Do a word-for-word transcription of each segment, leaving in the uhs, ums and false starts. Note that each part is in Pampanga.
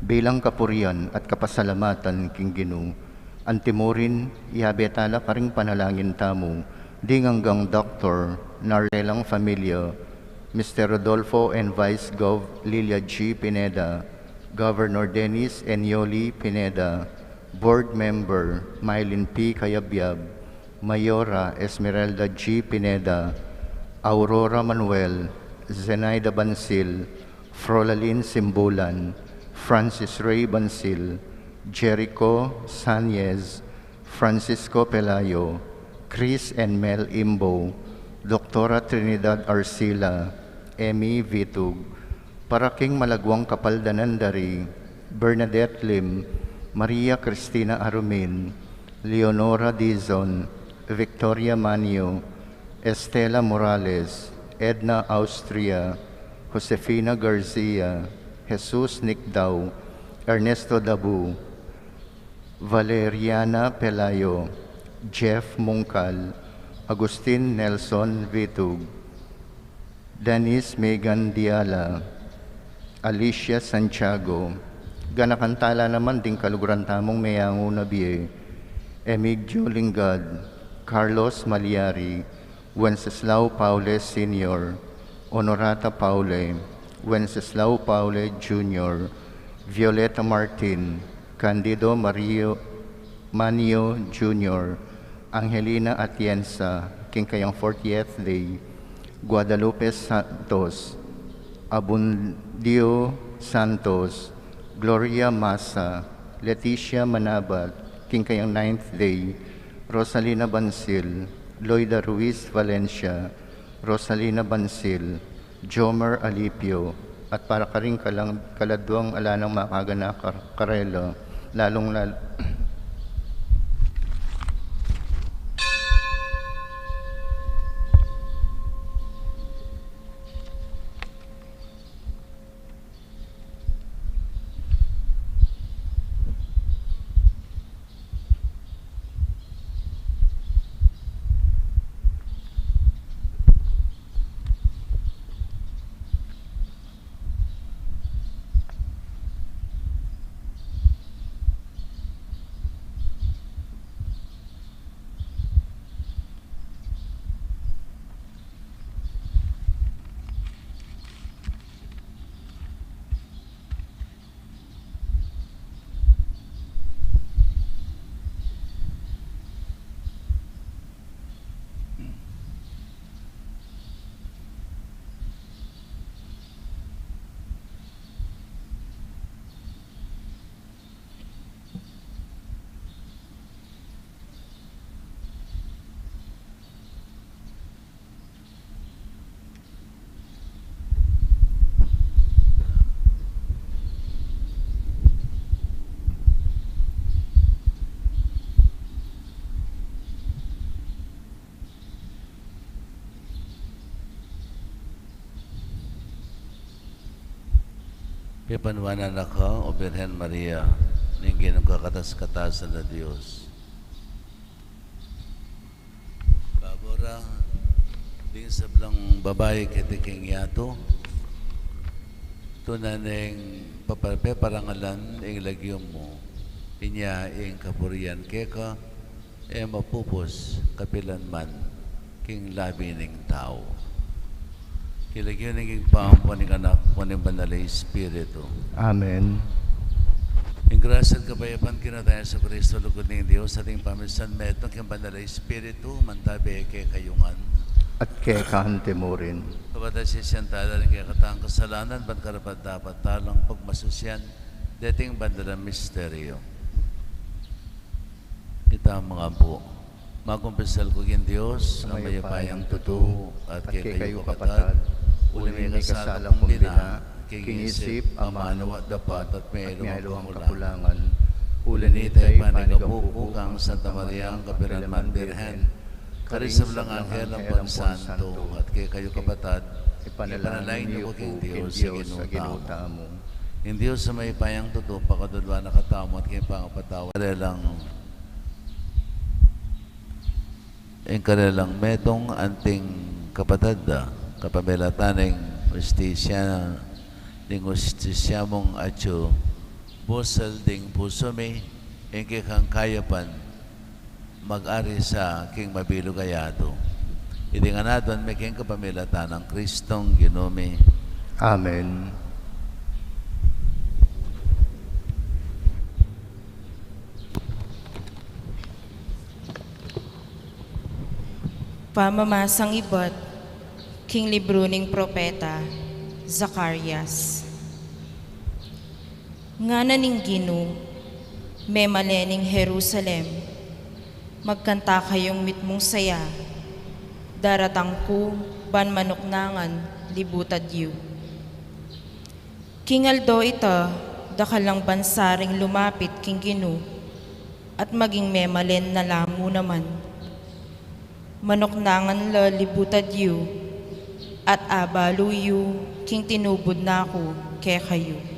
Bilang kapurian at kapasalamatan king Ginu, antimurin, yabe tala karing panalangin tamu, ding anggang doktor, na relang familia, Mister Rodolfo and Vice Gov Lilia G Pineda, Governor Dennis and Yoli Pineda, Board Member Mylene P Cayabyab, Mayora Esmeralda G Pineda, Aurora Manuel, Zenaida Bansil, Frolalin Simbulan, Francis Ray Bansil, Jericho Sanyez, Francisco Pelayo, Chris and Mel Imbo, Doktora Trinidad Arcila, Emmy Vitug, para king malaguang kapaldanan da ri Bernadette Lim, Maria Cristina Arumin, Leonora Dizon, Victoria Manio, Estela Morales, Edna Austria, Josefina Garcia, Jesus Nicdao, Ernesto Dabu, Valeriana Pelayo, Jeff Mungkal, Agustin Nelson Vitug, Dennis Megan Diala, Alicia Santiago, ganakan tala naman ding kaluguran tamung meyangu na bie, Emigdio Lingad, Carlos Maliari, Wenceslao Paule Senior, Honorata Paule, Wenceslao Paule Junior, Violeta Martin, Candido Mario, Manio Junior, Angelina Atienza, king kayang fortieth day, Guadalupe Santos, Abundio Santos, Gloria Masa, Leticia Manabat, king kayang ninth day, Rosalina Bansil, Loida Ruiz Valencia, Rosalina Bansil, Jomer Alipio, at para karing kalang-, kaladwang ala nang makaganaka karela, lalung lal-, Pepanuan na ka, o Birhen Maria, ning Ginung kakatas-katasan a Dios. Kabura, ding sablang babai keti king yatu, tune neng papa-, peparangalan ing lagyu mu, inya ing kapurian keka, e mapupus kapilan man king labi ning tau. King lagyu ning Ibpa, ampo ning Anak, ampo ning Banal a Espiritu. Amen. Ing grasya at kapayapan king Ginu tang Jesucristo, lugud ning Dios, at ing pamisan metung king Banal a Espiritu, mantabi kekayu ngan. At keka antimurin. Kapatad, sisian tala ring kekatang kasalanan, ban karapat-dapat talang pagmasusyan deting banal a misteryo. Ita mga bu, makumpisal ku king Dios a mayupayang tutu, at kekayu kapatad, uli ming mikasala kung bina, king isip, amanu at dapat, at mayluang kakulangan. Uli nita, ipanigapu ku kang Santa Maria, kapilanman Birhen, karing sablang anghel ampon santo, at kekayu kapatad, ipanalangin yu ku king Dios a Ginu tamu. Ing Dios a mayupayang tutu, pakadulwan na katamu at king pangapatawad. Karelang, ing karelang metung anting kapatad da, kapamilatan ning hustisya, ning hustisya mung atyu, Busal ding pusu mi, ing kekang kayapan, mag-ari sa king mabilug a yatu. Iti ngan aduan mi king kapamilatan nang Kristong Ginu mi. Amen. Pamamasang ibat king libru ning propeta Zacarias. Ngana ning Ginu, memalen ning Jerusalem, magkanta kayung mitmung saya, daratang ku ban manuknangan libutad yu. King aldo ita, dakal lang bansa ring lumapit king Ginu, at maging memalen na la mu naman. Manuknangan la libutad yu, at abalu yu king tinubud na ku kekayu.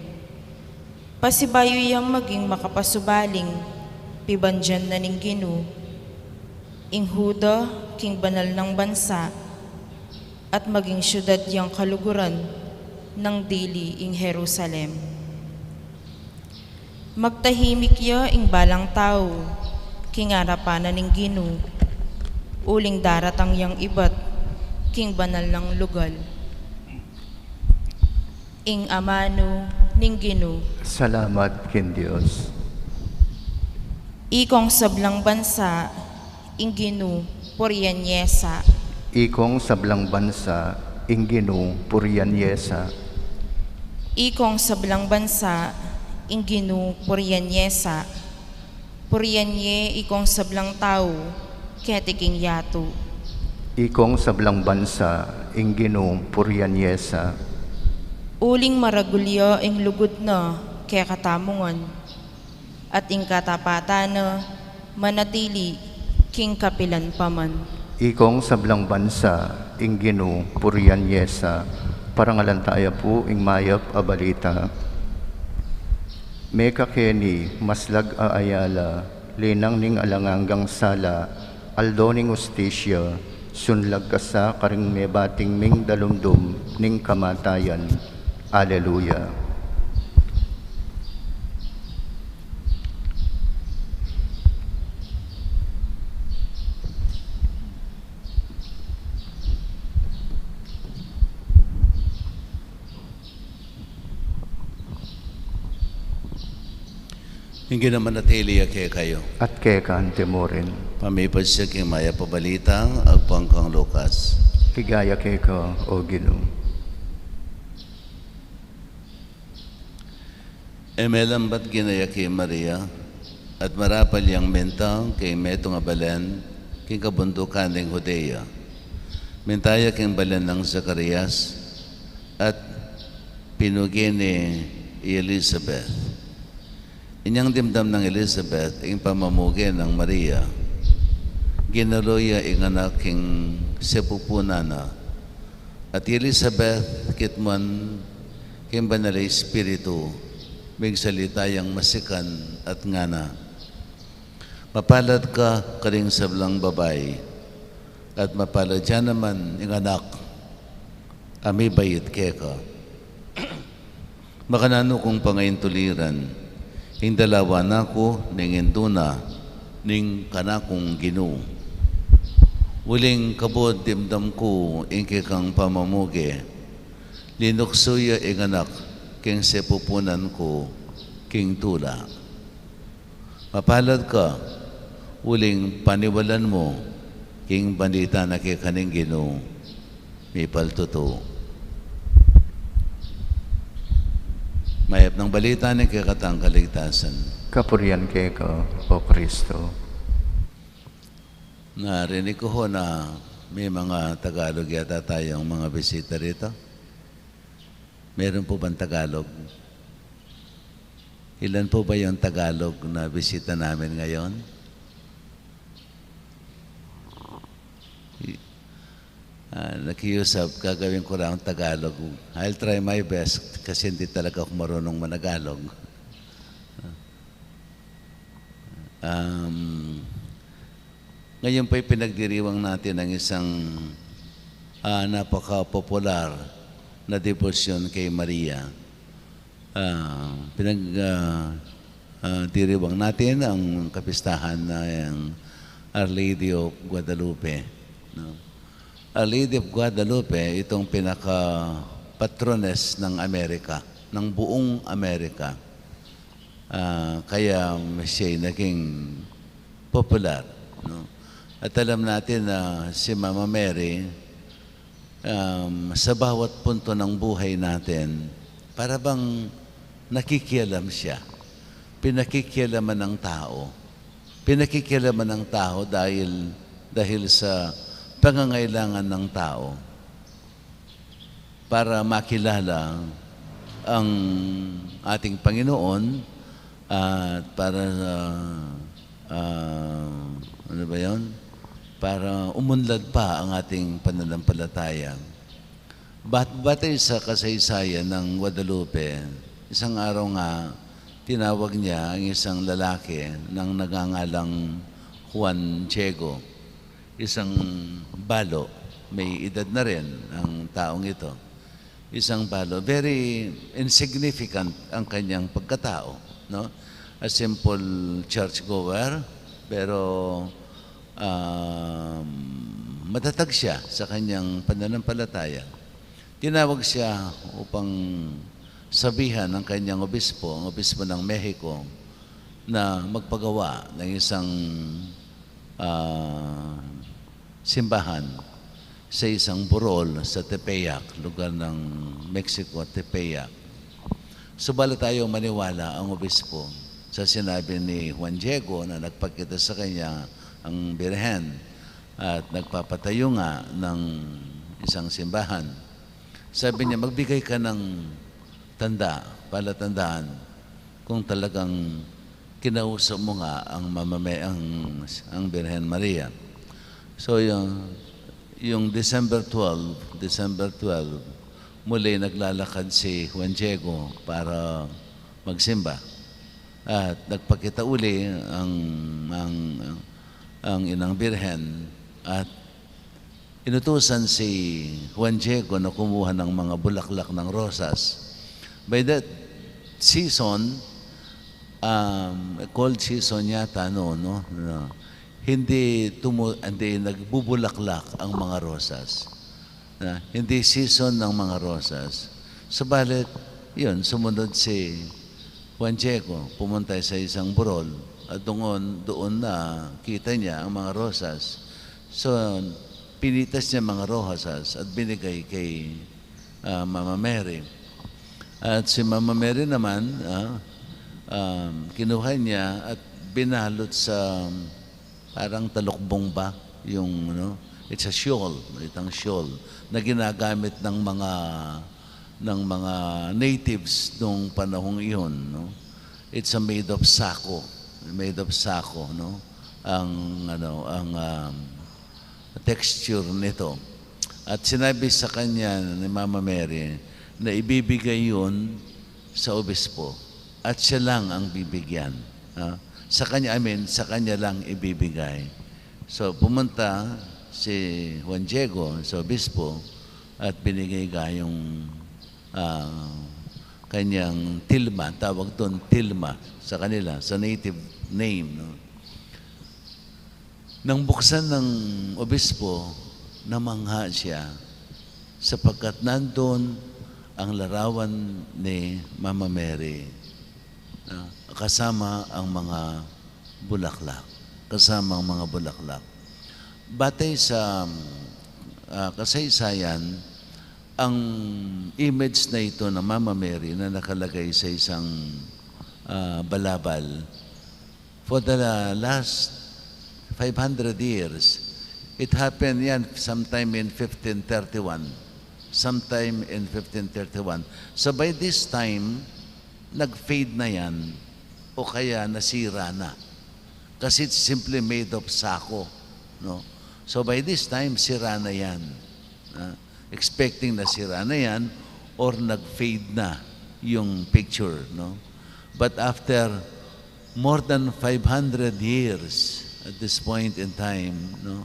Pasibayu yang maging makapasubaling pibandian na ning Ginu, ing Juda king banal nang bansa, at maging siudad yang kaluguran nang dili ing Jerusalem. Magtahimik ya ing balang tau king arapan na ning Ginu, uling daratang yang ibat king banal nang lugal. Ing amanu ning Ginu. Salamat king Dios. Ikong sablang bansa, ing Ginu purian ye sa. Ikong sablang bansa, ing Ginu purian ye sa. Ikong sablang bansa, ing Ginu purian ye sa. Purian ye ikong sablang tau keti king yatu. Ikong sablang bansa, ing Ginu purian ye sa. Uling maragul ya ing lugud na kekatamu ngan, at ing katapatan na manatili king kapilan pa man. Ikong sablang bansa, ing Ginu purian ye sa. Parangalan taya pu ing mayap a balita. Mekakeni maslag a ayala, linang ning alang anggang sala, aldo ning ustisya, sunlag ka sa karing mebating ming dalumdum ning kamatayan. Aleluya. Ing Ginu manatili ya kekayu. At keka anti mu rin. Pamipasyag king mayap a balita agpang kang Lucas. Ligaya keka, O Ginu. E melambat ginayak i Maria, at marapal yang minta king metung a balen king kabundukan ning Judea. Minta ya king balen nang Zacarias, at pinuge ne i Elisabet. Inyang dimdam nang Elisabet ing pamamuge nang Maria, ginalu ya ing anak king sepupunan na. At i Elisabet, kitmuan king Banal a Espiritu, migsalita yang masikan at ngana, "Mapalad ka karing sablang babai, at mapalad ya naman ing anak a mibait keka. Makananu kung pangaintuliran, ing dalawa na ku ning indu na ning kanakung Ginu. Uling kabud dimdam ku ing kekang pamamuge, linuksu ya ing anak king sepupunan ku king tula." Mapalad ka, uling paniwalan mu king balita na keka ning Ginu, mipaltutu. Mayap nang balita ning kekatang kaligtasan. Kapurian keka, O Kristo. Narinig ko ho na may mga Tagalog yata tayong mga bisita rito. Meron po bang Tagalog? Ilan po ba yung Tagalog na bisita namin ngayon? I-, ah, nakiusap, gagawin ko lang Tagalog. I'll try my best kasi hindi talaga ako marunong managalog. Um, Ngayon po'y pinagdiriwang natin ang isang, ah, napakapopular na debosyon kay Maria. Ah, pinag, ah, ah, diriwang natin ang kapistahan ng Our Lady of Guadalupe, no? Our Lady of Guadalupe, itong pinaka-patrones ng Amerika, ng buong Amerika. Ah, kaya siya'y naging popular, no? At alam natin na si Mama Mary, um, sa bawat punto ng buhay natin, para bang nakikialam siya. Pinakikialaman ng tao. Pinakikialaman ng tao dahil, dahil sa pangangailangan ng tao para makilala ang ating Panginoon at para, ah, ano ba yun? Para umunlad pa ang ating pananampalataya. Bat-, batay sa kasaysayan ng Guadalupe, isang araw nga, tinawag niya ang isang lalaki ng nagngangalang Juan Diego, isang balo. May edad na rin ang taong ito. Isang balo. Very insignificant ang kanyang pagkatao, no? A simple churchgoer, pero, um, matatag siya sa kanyang pananampalataya. Tinawag siya upang sabihan ng kanyang obispo, ang obispo ng Mexico, na magpagawa ng isang, ah, simbahan sa isang burol sa Tepeyac, lugar ng Mexico, Tepeyac. Subalit ayaw maniwala ang obispo sa sinabi ni Juan Diego na nagpakita sa kanya ang Birhen at nagpapatayo nga ng isang simbahan. Sabi niya, "Magbigay ka ng tanda, palatandaan, kung talagang kinausap mo nga ang mamame-, ang, ang Birhen Maria." So, yung, yung December twelve, December twelve, muli naglalakad si Juan Diego para magsimba. At nagpakita uli ang, ang, ang Inang Birhen at inutusan si Juan Diego na kumuha ng mga bulaklak ng rosas. By that season, um, cold season yata, no, no, no. Hindi tumu-, hindi nagbubulaklak ang mga rosas. Na, hindi season ng mga rosas. Subalit, yun, sumunod si Juan Diego, pumunta sa isang burol, at doon, doon na kita niya ang mga rosas. So, pinitas niya mga rosas at binigay kay, ah, Mama Mary. At si Mama Mary naman, ah, um, kinuha niya at binalot sa parang talukbong ba yung, ano, it's a shawl, itang shawl na ginagamit ng mga, ng mga natives nung panahong iyon, no? It's a made of sako, made of sako, no? Ang, ano, ang, um, texture nito. At sinabi sa kanya ni Mama Mary na ibibigay yun sa obispo at siya lang ang bibigyan. Ah, sa kanya, I mean, sa kanya lang ibibigay. So, pumunta si Juan Diego sa obispo at binigay ga yung, ah, kanyang tilma, tawag doon tilma sa kanila, sa native name, no? Nang buksan ng obispo, namangha siya sapagkat nandun ang larawan ni Mama Mary, ah, kasama ang mga bulaklak. Kasama ang mga bulaklak. Batay sa, ah, kasaysayan, ang image na ito ng Mama Mary na nakalagay sa isang, ah, balabal, for the last five hundred years. It happened yan sometime in fifteen thirty-one. Sometime in fifteen thirty-one. So by this time, nag-fade na yan o kaya nasira na. Kasi it's simply made of sako, no? So by this time, sira na yan. Ah, expecting na sira na yan or nag-fade na yung picture, no? But after more than five hundred years at this point in time, no,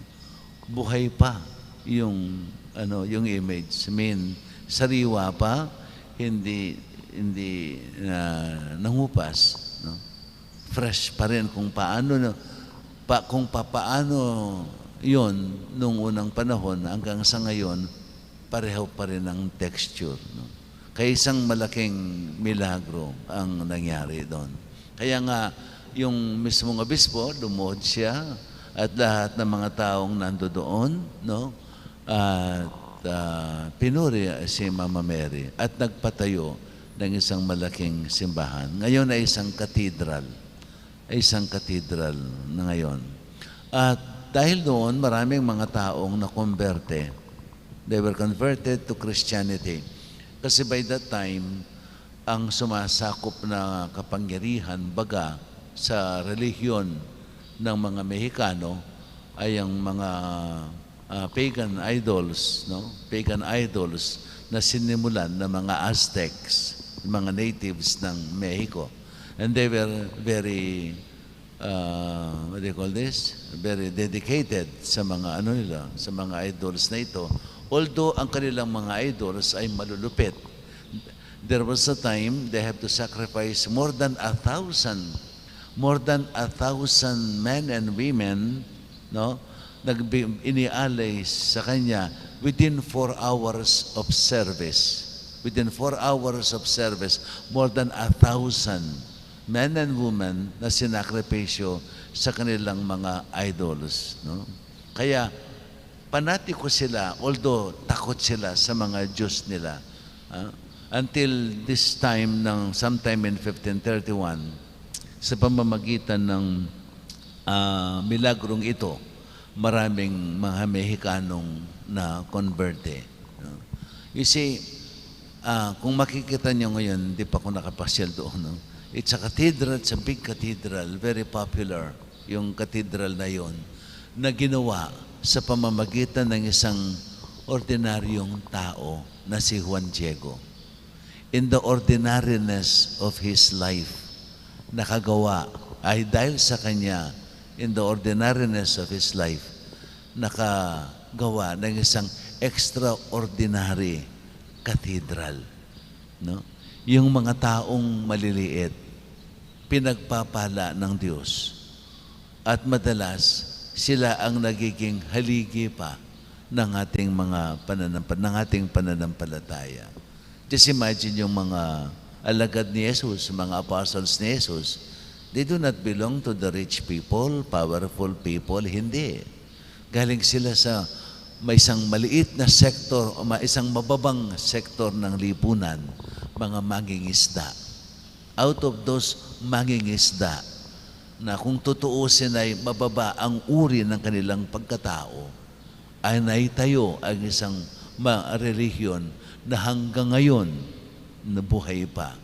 buhay pa yung, ano, yung image. I mean, sariwa pa, hindi, hindi na nangupas, no? Fresh pa rin kung paano, no? Pa, kung papaano yun nung unang panahon hanggang sa ngayon, pareho pa rin ang texture, no? Kaya isang malaking milagro ang nangyari doon. Kaya nga, yung mismong obispo, lumuhod siya at lahat ng mga taong nandoon, no? At, ah, pinuri si Mama Mary at nagpatayo ng isang malaking simbahan. Ngayon ay isang katedral. Ay isang katedral na ngayon. At dahil doon, maraming mga taong nakumberte. They were converted to Christianity. Kasi by that time, ang sumasakup na kapangyarihan, baga, sa relihiyon ng mga Mexicano ay ang mga, ah, pagan idols, no? Pagan idols na sinimulan ng mga Aztecs, mga natives ng Mexico. And they were very, ah, what do you call this? Very dedicated sa mga ano nila, sa mga idols na ito. Although ang kanilang mga idols ay malulupit. There was a time they have to sacrifice more than a thousand, more than a thousand men and women, no? Nagbi-, inialay sa kanya within four hours of service. Within four hours of service, more than a thousand men and women na sinakripisyo sa kanilang mga idols, no? Kaya, panatiko sila, although takot sila sa mga Diyos nila. Ah, until this time, ng sometime in fifteen thirty-one, sa pamamagitan ng, ah, milagrong ito, maraming mga Mexicanong na-converte. No? You see, ah, kung makikita nyo ngayon, di pa ako nakapasyal doon, no? It's a cathedral, it's a big cathedral, very popular yung cathedral na yon, na ginawa sa pamamagitan ng isang ordinaryong tao na si Juan Diego. In the ordinariness of his life, nakagawa, ay dahil sa kanya, in the ordinariness of his life, nakagawa ng isang extraordinary cathedral, no? Yung mga taong maliliit, pinagpapala ng Diyos. At madalas, sila ang nagiging haligi pa ng ating mga pananampa-, ng ating pananampalataya. Just imagine yung mga alagad ni Jesus, mga apostles ni Jesus, they do not belong to the rich people, powerful people, hindi. Galing sila sa may isang maliit na sektor o ma-, isang mababang sektor ng lipunan, mga mangingisda. Out of those mangingisda na kung tutuusin ay mababa ang uri ng kanilang pagkatao, ay naitayo ang isang ma-, relihiyon na hanggang ngayon na buhay pa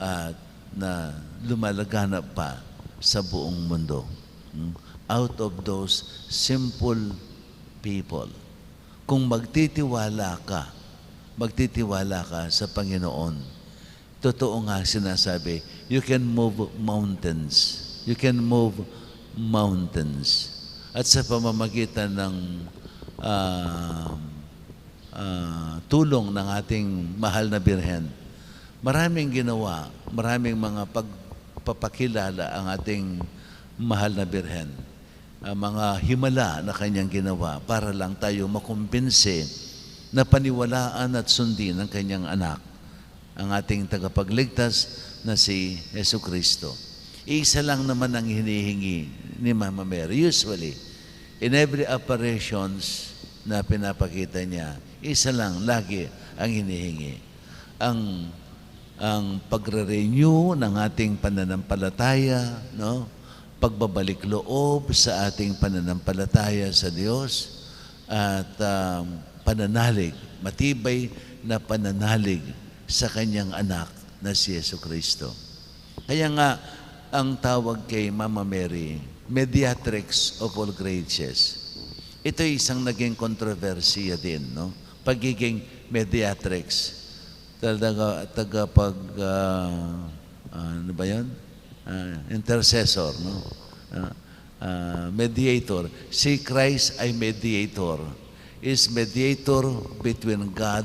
at na lumalaganap pa sa buong mundo. Hmm? Out of those simple people. Kung magtitiwala ka, magtitiwala ka sa Panginoon, totoo nga sinasabi, you can move mountains. You can move mountains. At sa pamamagitan ng, ah, ah, tulong ng ating mahal na Birhen, maraming ginawa, maraming mga pagpapakilala ang ating mahal na Birhen. Ah, mga himala na kanyang ginawa para lang tayo makumbinsi na paniwalaan at sundin ang kanyang anak, ang ating tagapagligtas na si Jesucristo. Isa lang naman ang hinihingi ni Mama Mary. Usually, in every apparitions na pinapakita niya, isa lang lagi ang hinihingi. Ang, ang pagre-renew ng ating pananampalataya, no? Pagbabalik loob sa ating pananampalataya sa Diyos, at, um, pananalig, matibay na pananalig sa kanyang anak na si Jesucristo. Kaya nga, ang tawag kay Mama Mary, Mediatrix of all graces. Ito ay isang naging kontrobersiya din, no? Pagiging mediatrix. Talaga, tagapag, ah, ah, ano ba yan? Ah, intercessor, no? Ah, ah, mediator. Si Christ ay mediator. Is mediator between God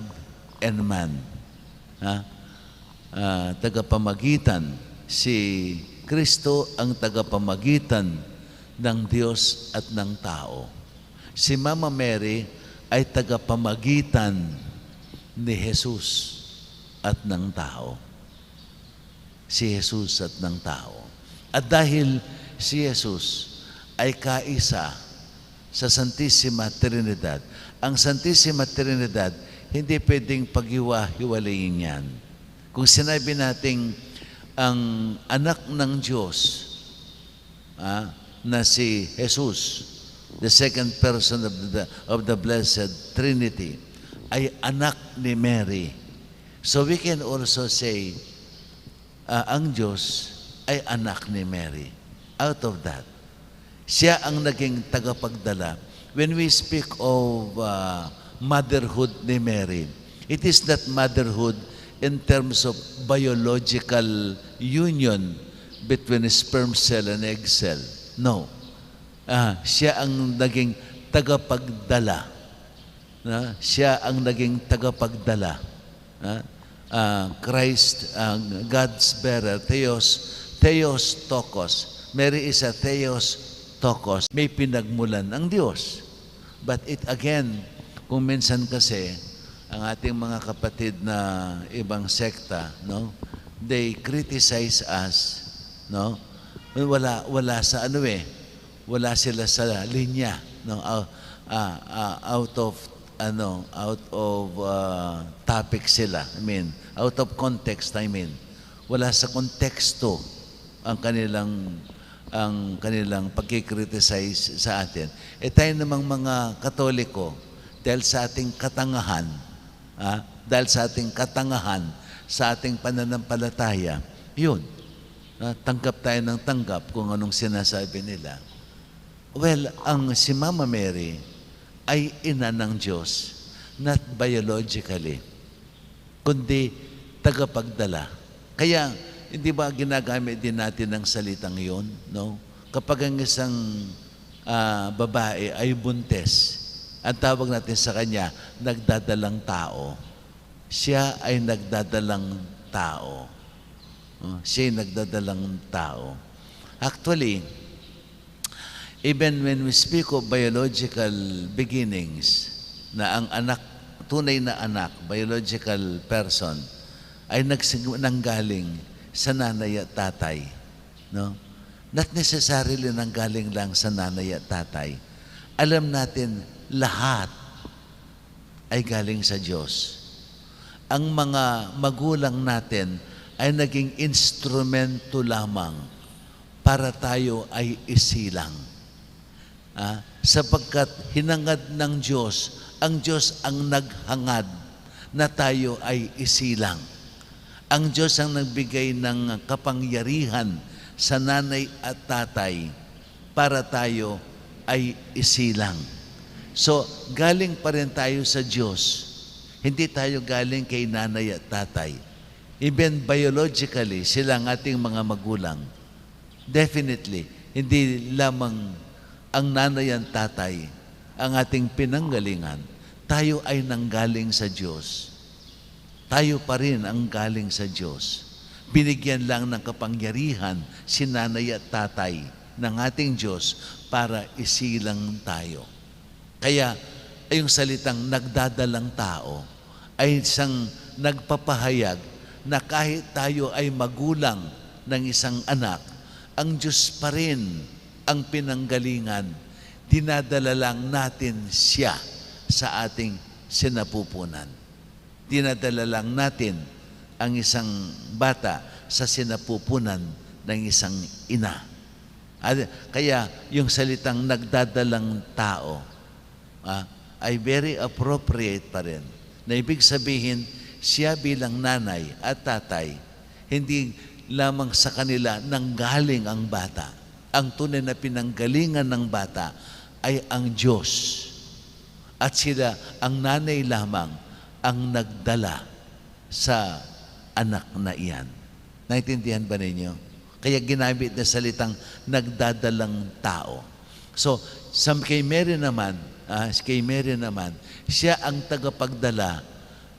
and man. Ha? Ah, tagapamagitan. Si Kristo ang tagapamagitan ng Diyos at ng tao. Si Mama Mary ay tagapamagitan ni Jesus at ng tao. Si Jesus at ng tao. At dahil si Jesus ay kaisa sa Santisima Trinidad, ang Santisima Trinidad hindi pwedeng paghiwa-hiwalayin yan. Kung sinabi nating ang Anak ng Diyos, ah, na si Jesus, the second person of the, of the Blessed Trinity, ay anak ni Mary. So we can also say, ah, ang Diyos ay anak ni Mary. Out of that, siya ang naging tagapagdala. When we speak of, ah, motherhood ni Mary, it is not motherhood in terms of biological union between sperm cell and egg cell. No. Ah, siya ang naging tagapagdala. Na, siya ang naging tagapagdala. Na, ah, Christ, ah, God's bearer, Theos, Theos Tokos. Mary is a Theos Tokos. May pinagmulan ang Diyos. But it again, kung minsan kasi, ang ating mga kapatid na ibang sekta, no, they criticize us, no? Wala, wala sa ano eh, wala sila sa linya, no? Ou-, ah, ah, out of, ano, out of, ah, topic sila. I mean, out of context, I mean. Wala sa konteksto ang kanilang, ang kanilang pagki-criticize sa atin. Eh, tayo namang mga Katoliko, dahil sa ating katangahan, ah, dahil sa ating katangahan, sa ating pananampalataya, yun, ah, tanggap tayo ng tanggap kung anong sinasabi nila. Well, ang si Mama Mary ay ina ng Diyos, not biologically, kundi tagapagdala. Kaya, hindi ba ginagamit din natin ang salitang yun, no? Kapag ang isang, ah, babae ay buntis, ang tawag natin sa kanya, nagdadalang tao. Siya ay nagdadalang tao. Oh, siya ay nagdadalang tao. Actually, even when we speak of biological beginnings, na ang anak, tunay na anak, biological person, ay nagsig-, nanggaling sa nanay at tatay, no? Not necessarily nanggaling lang sa nanay at tatay. Alam natin, lahat ay galing sa Diyos. Ang mga magulang natin ay naging instrumento lamang para tayo ay isilang. Ah, sapagkat hinangad ng Diyos, ang Diyos ang naghangad na tayo ay isilang. Ang Diyos ang nagbigay ng kapangyarihan sa nanay at tatay para tayo ay isilang. So, galing pa rin tayo sa Diyos. Hindi tayo galing kay nanay at tatay. Even biologically, sila ang ating mga magulang. Definitely, hindi lamang ang nanay at tatay ang ating pinanggalingan. Tayo ay nanggaling sa Diyos. Tayo pa rin ang galing sa Diyos. Binigyan lang ng kapangyarihan si nanay at tatay ng ating Diyos para isilang tayo. Kaya, ay yung salitang nagdadalang tao ay isang nagpapahayag na kahit tayo ay magulang ng isang anak, ang Diyos pa rin ang pinanggalingan. Dinadala lang natin siya sa ating sinapupunan. Dinadala lang natin ang isang bata sa sinapupunan ng isang ina. At kaya yung salitang nagdadalang tao, ah, ay very appropriate pa rin. Na ibig sabihin, siya bilang nanay at tatay, hindi lamang sa kanila nanggaling ang bata. Ang tunay na pinanggalingan ng bata ay ang Diyos. At sila, ang nanay lamang ang nagdala sa anak na iyan. Naintindihan ba ninyo? Kaya ginamit na salitang nagdadalang tao. So, sa kay Mary naman, ah, kay Mary naman, siya ang tagapagdala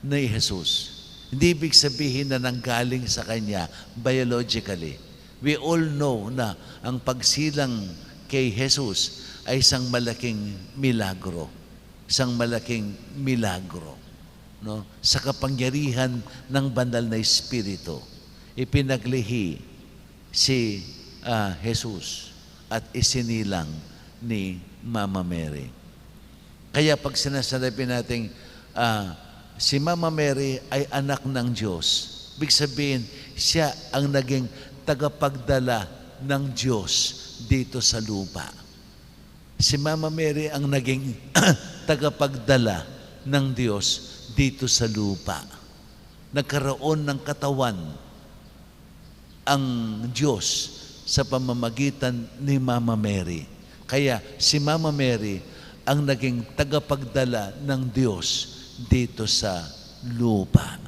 ni Jesus. Hindi ibig sabihin na nanggaling sa kanya biologically. We all know na ang pagsilang kay Jesus ay isang malaking milagro. Isang malaking milagro, no? Sa kapangyarihan ng Banal na Espiritu, ipinaglihi si, ah, Jesus at isinilang ni Mama Mary. Kaya pag sinasabi nating, ah, si Mama Mary ay anak ng Diyos, ibig sabihin, siya ang naging tagapagdala ng Diyos dito sa lupa. Si Mama Mary ang naging tagapagdala ng Diyos dito sa lupa. Nagkaroon ng katawan ang Diyos sa pamamagitan ni Mama Mary. Kaya si Mama Mary ang naging tagapagdala ng Diyos dito sa lupa.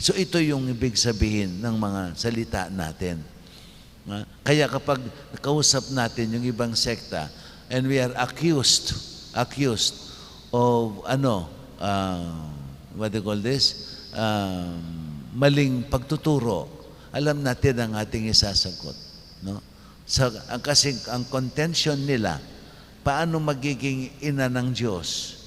So, ito yung ibig sabihin ng mga salita natin. Nga, kaya kapag kausap natin yung ibang sekta, and we are accused, accused of, ano, ah, what do you call this? Um, maling pagtuturo, alam natin ang ating isasagot, no? Sa, ang, kasi ang contention nila, paano magiging ina ng Diyos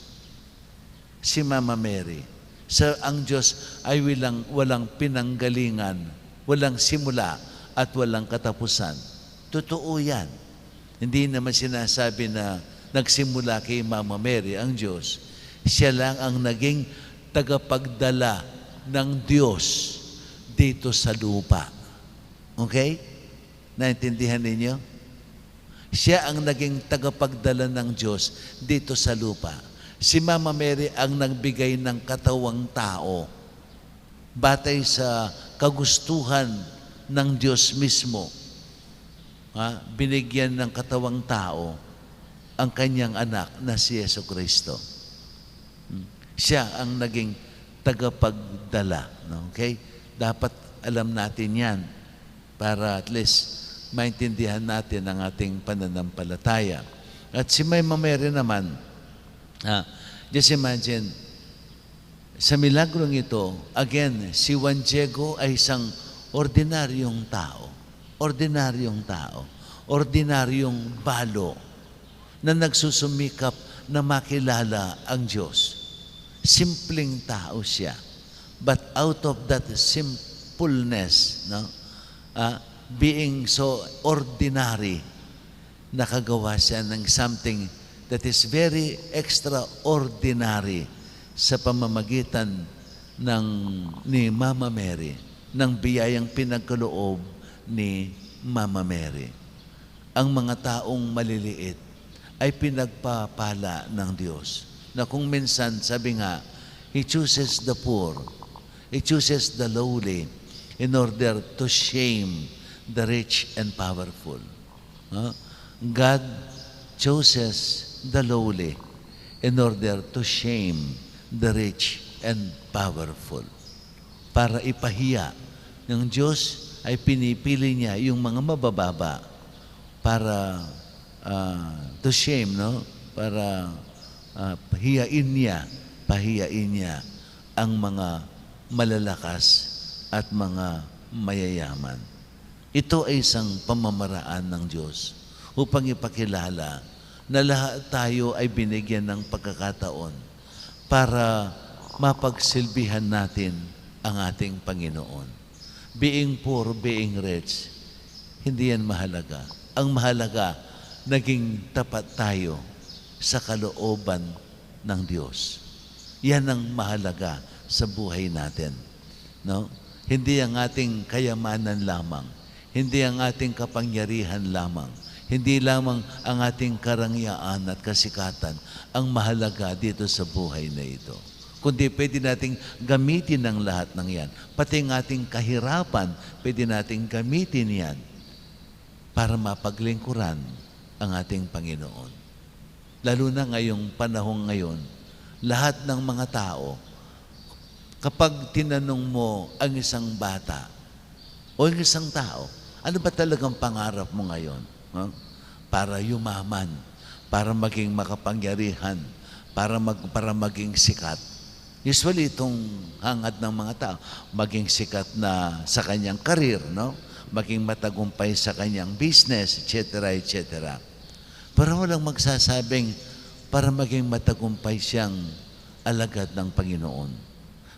si Mama Mary? Sa ang Diyos ay walang, walang pinanggalingan, walang simula at walang katapusan. Totoo yan. Hindi naman sinasabi na nagsimula kay Mama Mary ang Diyos. Siya lang ang naging tagapagdala ng Diyos dito sa lupa. Okay? Naintindihan ninyo? Siya ang naging tagapagdala ng Diyos dito sa lupa. Si Mama Mary ang nagbigay ng katawang tao batay sa kagustuhan ng Diyos mismo. Ha? Binigyan ng katawang tao ang kanyang anak na si Yesu Kristo. Hmm. Siya ang naging tagapagdala, no? Okay? Dapat alam natin yan para at least maintindihan natin ang ating pananampalataya. At si Mama Mary naman, ah, just imagine, sa milagrong ito, again, si Juan Diego ay isang ordinaryong tao. Ordinaryong tao. Ordinaryong balo na nagsusumikap na makilala ang Diyos. Simpleng tao siya. But out of that simpleness, no, ah, being so ordinary, nakagawa siya ng something that is very extraordinary sa pamamagitan ng, ni Mama Mary, ng biyayang pinagkaloob ni Mama Mary. Ang mga taong maliliit ay pinagpapala ng Diyos, na kung minsan, sabi nga, He chooses the poor, He chooses the lowly in order to shame the rich and powerful. Ha? God chooses the lowly in order to shame the rich and powerful. Para ipahiya ng Diyos, ay pinipili niya yung mga mabababa para, ah, to shame, no? Para, ah, pahiyain niya, pahiyain niya ang mga malalakas at mga mayayaman. Ito ay isang pamamaraan ng Diyos upang ipakilala na lahat tayo ay binigyan ng pagkakataon para mapagsilbihan natin ang ating Panginoon. Being poor, being rich, hindi yan mahalaga. Ang mahalaga, naging tapat tayo sa kalooban ng Diyos. Yan ang mahalaga sa buhay natin, no? Hindi ang ating kayamanan lamang, hindi ang ating kapangyarihan lamang, hindi lamang ang ating karangyaan at kasikatan ang mahalaga dito sa buhay na ito. Kundi pwede nating gamitin ang lahat ng yan. Pati ang ating kahirapan, pwede nating gamitin yan para mapaglingkuran ang ating Panginoon. Lalo na ngayong panahon ngayon, lahat ng mga tao, kapag tinanong mo ang isang bata o ang isang tao, "Ano ba talagang pangarap mo ngayon?" Ha? Para yumaman, para maging makapangyarihan, para mag-, para maging sikat. Usually, itong hangad ng mga tao, maging sikat na sa kanyang career, no? Maging matagumpay sa kanyang business, et cetera, et cetera. Pero walang magsasabing para maging matagumpay siyang alagad ng Panginoon.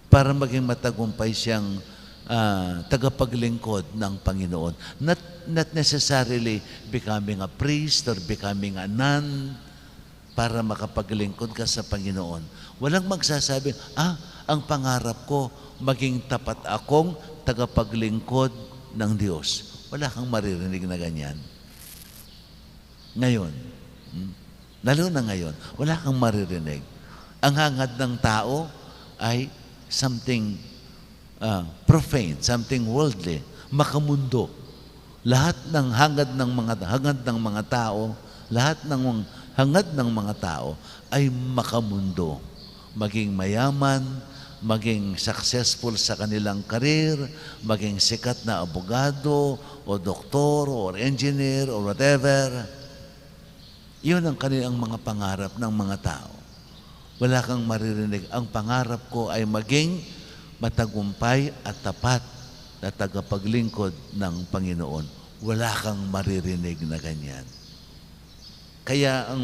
Para maging matagumpay siyang, ah, tagapaglingkod ng Panginoon. Not, not necessarily becoming a priest or becoming a nun, para makapaglingkod ka sa Panginoon. Walang magsasabing, "Ah, ang pangarap ko, maging tapat akong tagapaglingkod ng Diyos." Wala kang maririnig na ganyan. Ngayon, hmm, lalo na ngayon, wala kang maririnig. Ang hangad ng tao ay something ah, profane, something worldly, makamundo. Lahat ng hangad ng mga, hangad ng mga tao, lahat ng hangad ng mga tao ay makamundo. Maging mayaman, maging successful sa kanilang career, maging sikat na abogado, o doktor, or engineer, or whatever. Yun ang kanilang mga pangarap ng mga tao. Wala kang maririnig, "Ang pangarap ko ay maging matagumpay at tapat na tagapaglingkod ng Panginoon." Wala kang maririnig na ganyan. Kaya ang,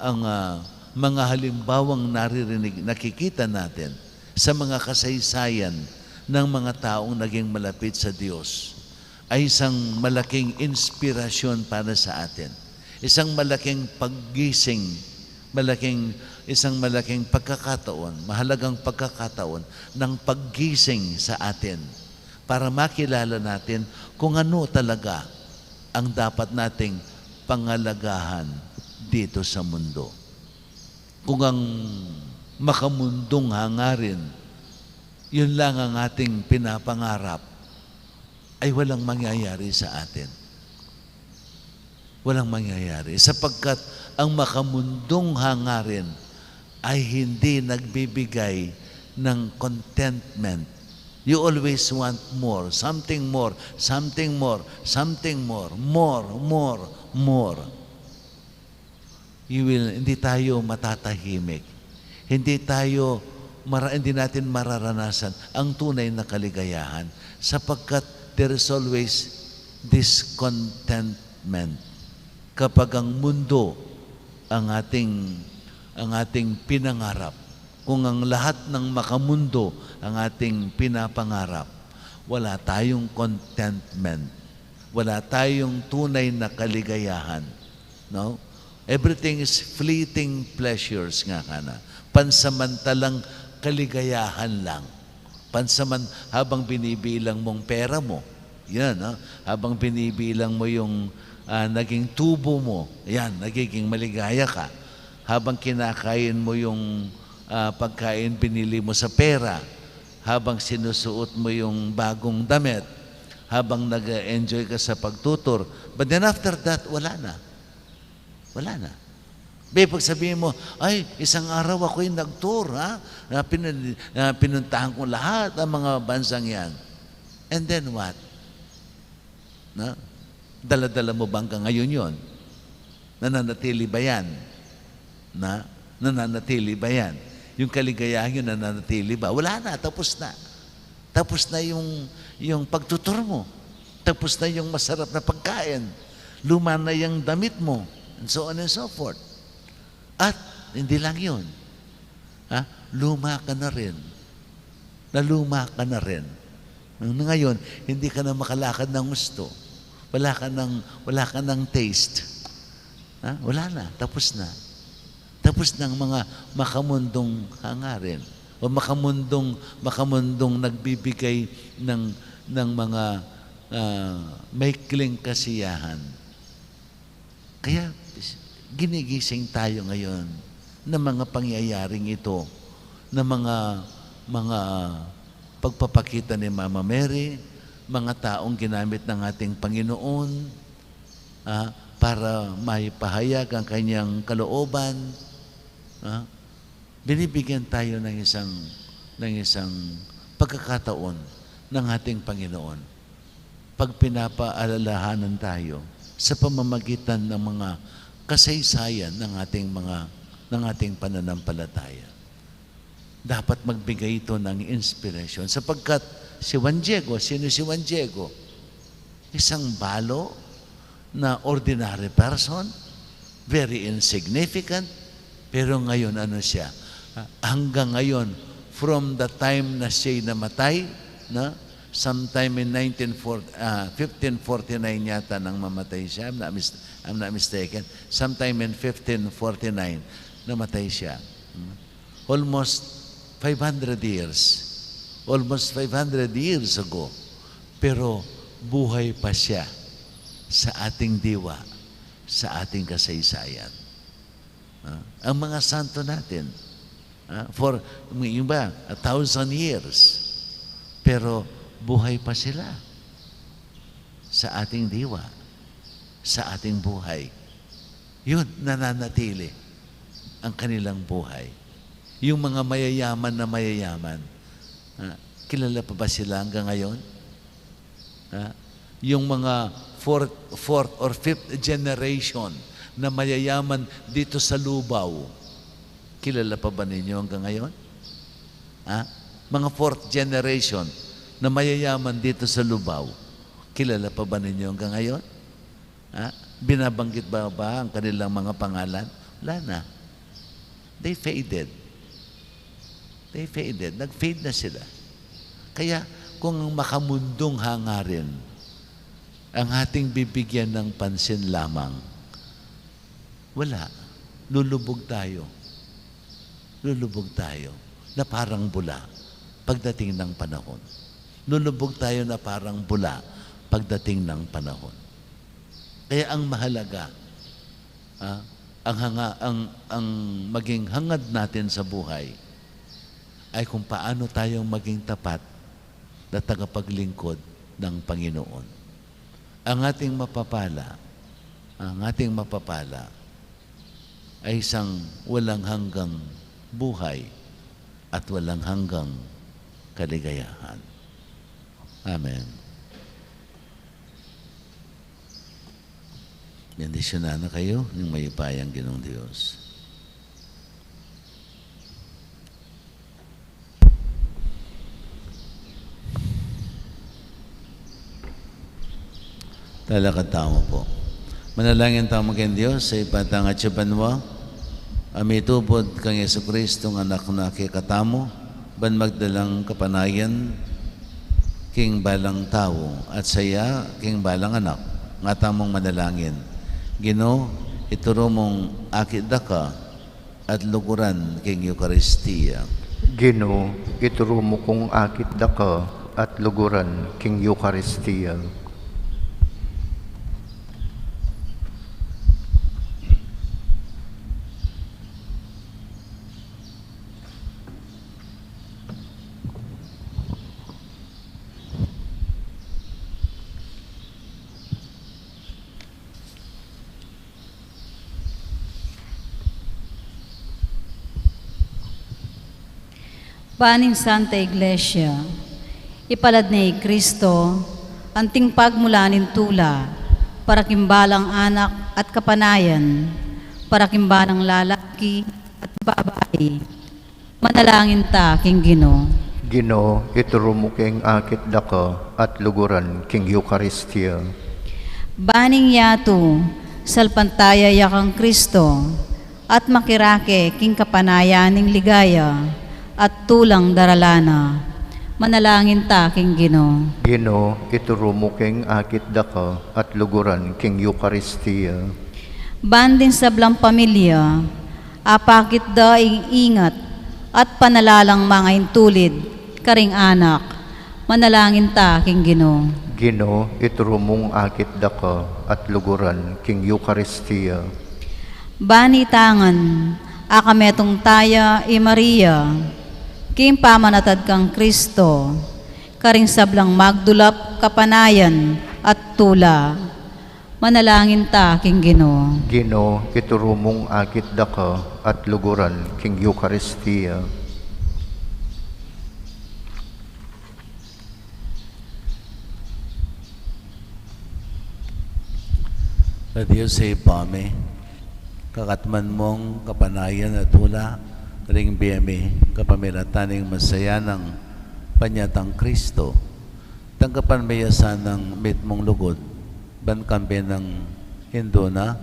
ang, ah, mga halimbawang naririnig, nakikita natin sa mga kasaysayan ng mga taong naging malapit sa Diyos, ay isang malaking inspirasyon para sa atin. Isang malaking paggising, malaking, isang malaking pagkakataon, mahalagang pagkakataon ng paggising sa atin para makilala natin kung ano talaga ang dapat nating pangalagahan dito sa mundo. Kung ang makamundong hangarin, yun lang ang ating pinapangarap, ay walang mangyayari sa atin. Walang mangyayari. Sapagkat ang makamundong hangarin ay hindi nagbibigay ng contentment. You always want more, something more, something more, something more, more, more, more. You will, hindi tayo matatahimik. Hindi tayo mara-, hindi natin mararanasan ang tunay na kaligayahan, sapagkat there is always discontentment. Kapag ang mundo ang ating, ang ating pinangarap, kung ang lahat ng makamundo ang ating pinapangarap, wala tayong contentment. Wala tayong tunay na kaligayahan, no? Everything is fleeting pleasures, nga kana. Pansamantalang kaligayahan lang. Pansaman-, habang binibilang mong pera mo, yan, no? Habang binibilang mo yung, ah, naging tubo mo, yan, nagiging maligaya ka. Habang kinakain mo yung, ah, pagkain binili mo sa pera, habang sinusuot mo yung bagong damit, habang nag-e-enjoy ka sa pagtutur. But then after that, wala na. Wala na. Be, pag sabihin mo, "Ay, isang araw ako'y nag-tour, ha? Na pinu-, na pinuntahan ko lahat ang mga bansang yan." And then what? Na? Dala-dala mo ba hanggang ngayon yon? Nananatili ba yan? Na? Nananatili ba yan? Yung kaligayahan yun, nananatili ba? Wala na, tapos na. Tapos na yung, yung pagtutur mo. Tapos na yung masarap na pagkain. Luma na yung damit mo. And so on and so forth. At hindi lang yun. Ha? Luma ka na rin. Naluma ka na rin. Ngayon, hindi ka na makalakad ng gusto. Wala ka ng, wala ka ng taste. Ha? Wala na. Tapos na. Tapos na ang mga makamundong hangarin o makamundong, makamundong nagbibigay ng, ng mga, ah, maikling kasiyahan. Kaya ginigising tayo ngayon ng mga pangyayaring ito, ng mga, mga pagpapakita ni Mama Mary, mga taong ginamit ng ating Panginoon, ah, para maipahayag ang kanyang kalooban, ah. Binibigyan tayo ng isang, ng isang pagkakataon ng ating Panginoon pag pinapaalalahanan tayo sa pamamagitan ng mga kasaysayan ng ating mga, ng ating pananampalataya. Dapat magbigay ito ng inspirasyon. Sapagkat si Juan Diego, sino si Juan Diego? Isang balo na ordinary person, very insignificant, pero ngayon ano siya? Ah, hanggang ngayon, from the time na siya'y namatay, na sometime in nineteen forty, ah, fifteen forty-nine yata nang mamatay siya, I'm not mis-, I'm not mistaken. Sometime in fifteen forty-nine, namatay siya. Hmm? Almost five hundred years. Almost five hundred years ago. Pero buhay pa siya sa ating diwa, sa ating kasaysayan. Ah, ang mga santo natin, ah, for yung iba, a thousand years. Pero buhay pa sila sa ating diwa, sa ating buhay. Yun, nananatili ang kanilang buhay. Yung mga mayayaman na mayayaman, ah, kilala pa ba sila hanggang ngayon? Ah, yung mga fourth, fourth or fifth generation na mayayaman dito sa Lubao, kilala pa ba ninyo hanggang ngayon? Ha? Mga fourth generation na mayayaman dito sa Lubao, kilala pa ba ninyo hanggang ngayon? Ha? Binabanggit ba, ba ang kanilang mga pangalan? Wala na. They faded. They faded. Nag-fade na sila. Kaya kung ang makamundong hangarin ang ating bibigyan ng pansin lamang, wala. Lulubog tayo. Lulubog tayo na parang bula pagdating ng panahon. Lulubog tayo na parang bula pagdating ng panahon. Kaya ang mahalaga, ah, ang hanga-, ang, ang maging hangad natin sa buhay ay kung paano tayong maging tapat na tagapaglingkod ng Panginoon. Ang ating mapapala, ang ating mapapala ay isang walang hanggang buhay at walang hanggang kaligayahan. Amen. Bendisyunan na kayo ng mayupayang Ginong Diyos. Talakad tamu pu. Manalangin tamu king Dios, sa Ibpa tang atsu banua, a mitubud kang Jesucristo a Anak na kekatamu, ban magdalang kapanayan king balang tau, at saya king balang anak. Nga tamung manalangin. Ginu, ituru mung akit daka at luguran king Eukaristia. Ginu, ituru mu kung akit daka at luguran king Eukaristia. Ban ing Santa Iglesia, ipalad ne i Cristo anting pagmulan ning tula para king balang anak at kapanayan, para king balang lalaki at babai. Manalangin ta king Ginu. Ginu, ituru mu king akit daka at luguran king Eukaristia. Ban ing yatu, salpantaya ya kang Cristo, at makirake king kapanayan ning ligaya at tulang daralan na. Manalangin ta king Ginu. Ginu, ituru mu king akit daka at luguran king Eukaristia. Ban ding sablang pamilya, apakit da ing ingat at panalalang mangaintulid karing anak. Manalangin ta king Ginu. Ginu, ituru mung akit daka at luguran king Eukaristia. Ban itang ngan, akametung taya i Maria, king pamanatad kang Cristo, karing sablang magdulap kapanayan at tula. Manalangin ta king Ginu. Ginu, ituru mung akit daka at luguran king Eukaristia. A Dios, Ibpa mi, kakatman mung kapanayan at tula, ring bie mi, kapamilatan ning masayanang panyatang Kristo, tanggapan mi ya sanang mitmung lugud, ban kambe nang Indu na,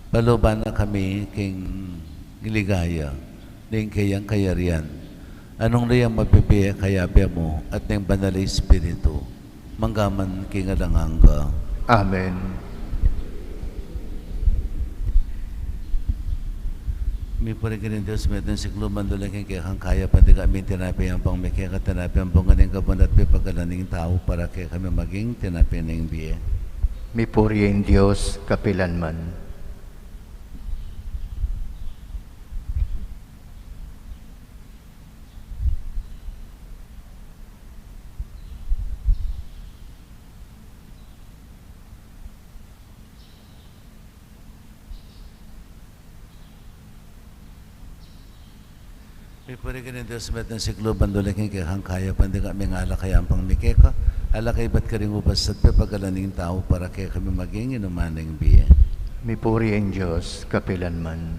paluban na kami king ligaya ning kayang kayarian, a nung luyang mabibie kayabe mu at ning Banal a Espiritu, mangga man king alang angga. Amen. Mipuri ka rin, Dios, metung siklu, mandula king kekang kayapan, dika mi tinape yang pang mi keka, tinape yang bunga ning kabun at pepagalan ning tau, para kekami maging tinape ning bie. Mipuri ing Dios kapilanman. Mipuri ka rin, Dios, metung siklu, mandula king kekang kayapan, dika mi alak yang pang mi keka, alak ibat karing ubas at pepagalan ning tau, para kekami maging inuman ning bie. Mipuri ing Dios kapilanman.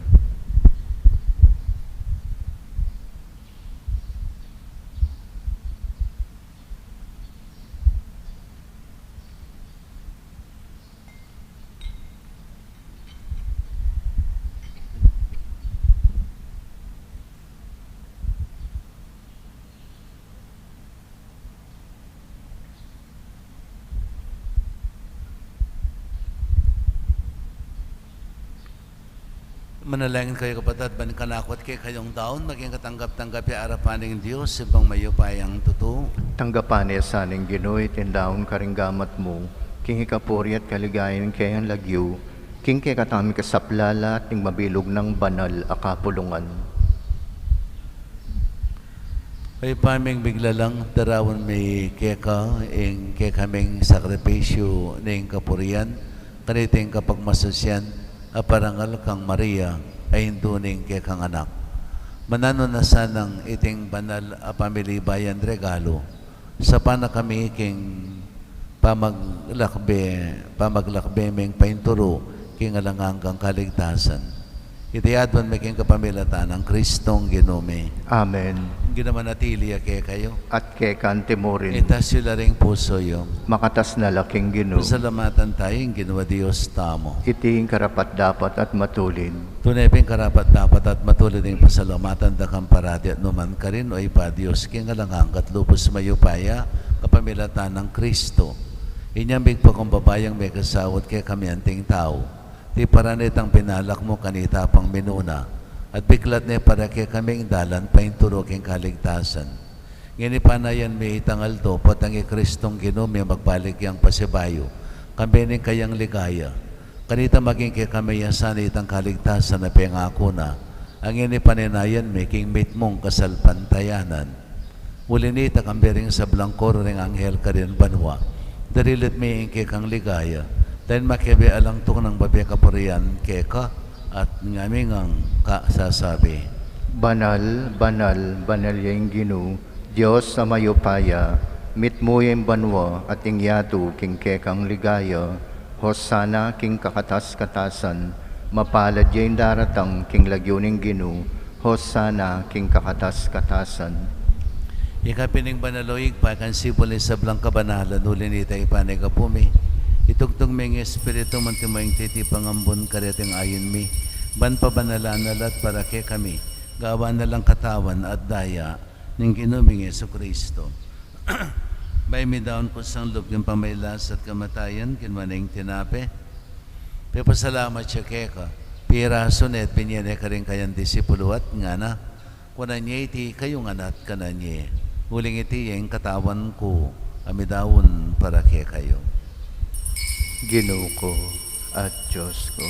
Manalangin kayu, kapatad, ban kanaku at kekayung daun maging katanggap-tanggap ya arapan ning Dios, Ibpang mayupayang tutu. Tanggapan na sa ning Ginu iting daun karing gamat mu, king ikapuri at kaligayan ning kayang lagyu, king kekatamung kasaplalan at ning mabilug nang banal a kapulungan. Ibpa ming miglalang, daraun mi keka ing kekaming sakripisyu ning kapurian, kaniting kapagmasusian a parangal kang Maria, a Indu ning kekang Anak. Mananu na sanang iting banal a pamilibayan regalu, sapan na kami king pamaglakbe, pamaglakbe ming painturu king alang anggang kaligtasan. Iti aduan mi king kapamilatan nang Kristong Ginu mi. Amen. Ing Ginu manatili ya kekayu. At keka mu rin. Itas yu la ring pusu yu. Makatas na la king Ginu. Pasalamatan tamu ing Ginu a Dios tamu. Iti ing karapat-dapat at matulid. Tune pin karapat-dapat at matulid ing pasalamatan da kang parati at nukarin man, O Ibpa, Dios king alang angga at lubus mayupaya, kapamilatan nang Kristo. Inyang migpakumbaba yang mekasaup kekami anting tau, tiparan ne itang pinalak mu kanita pang minuna, at biklat ne para kekami ing dalan painturu king kaligtasan. Ngeni panayan mi itang aldo, potang i Kristong Ginu mi magbalik yang pasibayu, kambe ning kayang ligaya. Kanita maging kekami ya sana itang kaligtasan a pengaku na, a ngeni panenayan mi king mitmung kasalpantayanan. Uli nita, kambe ring sablang koro ring anghel karin banua, dirilit mi ing kekang ligaya, dayun makiabe alang tuknang babie kapurian keka, at ngami ngan kasasabi: Banal, banal, banal ya ing Ginu, Dios a mayupaya, mitmu ya ing banua at ing yatu king kekang ligaya. Hosana king kakatas-katasan, mapalad ya ing daratang king lagyu ning Ginu, Hosana king kakatas-katasan. Ika pin ing banal, O Ibpa, ika ing sibul ning sablang kabanalan, uli nita Ibpa, ika pu mi, itugtug me ing Espiritu mu anti mo ing titipang ambun kareting ain mi, ban pabanalan na la at para kekami, gawan na lang katawan at daya ning Ginu ming Jesucristo. Bayu midaun kusang lub king pamailas at kamatayan, kinua ne ing tinape, pepasalamat ya keka, pirasu ne at binie ne karing kayang disipulu at ngana: Kunan ye iti kayu ngan at kanan ye, uling iti ya ing katawan ku a midaun para kekayu. Ginu ku at Dios ku.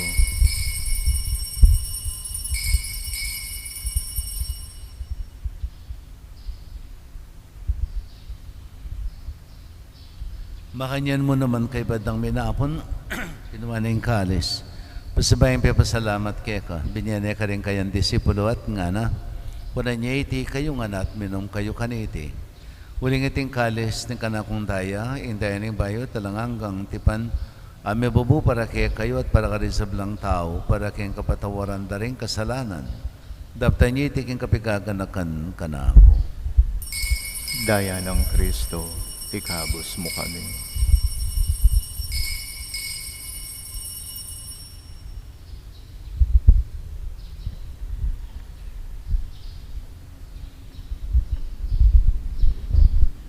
Makanyan mu naman, kaybat dang minapun, kinua ne ing kalis, pasibayu yang pepasalamat keka, binie ne karing kayang disipulu at ngana: Kunan ye iti kayu ngan at minum kayu kaniti, uling iti ing kalis ning kanakung daya, ing daya ning bayu at alang anggang tipan, a mibubu para kekayu at para karing sablang tau, para king kapatawaran da ring kasalanan. Daptan yu iti king kapigaganakan kanaku. Daya nang Kristo, ikabus mu kami.